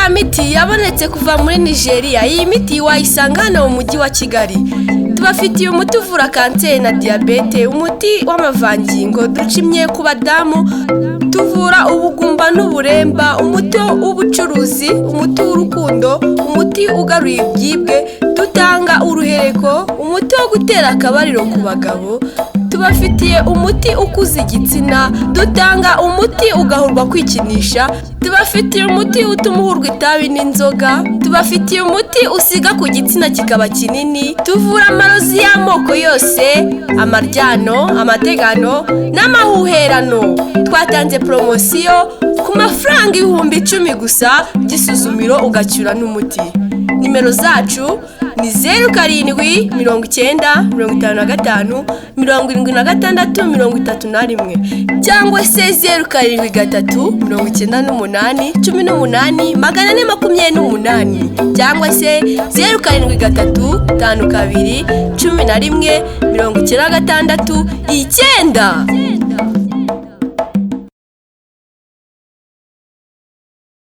Iriya miti yabonetse kuva muri Nigeria. Iyi miti wayisanga hano mu mujyi wa Kigali. Tubafitiye umuti uvura kanseri na diyabete, umuti w'amavangingo, ducimye ku badamu, tuvura ubugumba n'uburemba, umuti w'ubucuruzi, umuti w'urukundo, umuti ugaruye ibyibwe, dutanga uruhereko, umuti wo gutera akabariro ku bagabo. Tubafitiye umuti ukuza igitsina, dutanga umuti ugahurwa kwikinisha, tubafitiye umuti utuma uhurwa itabi n'inzoga, tubafitiye umuti usiga ku gitsina kikaba kinini, tuvura amarozi y'amoko yose, amaryano, amategano n'amahuherano. Twatanze poromosiyo ku mafaranga 10,000 gusa by'isuzumiro, ugacyura n'umuti. Nimero zacu ni 0795567631, cyangwa se 0739818428, cyangwa se 0735211969.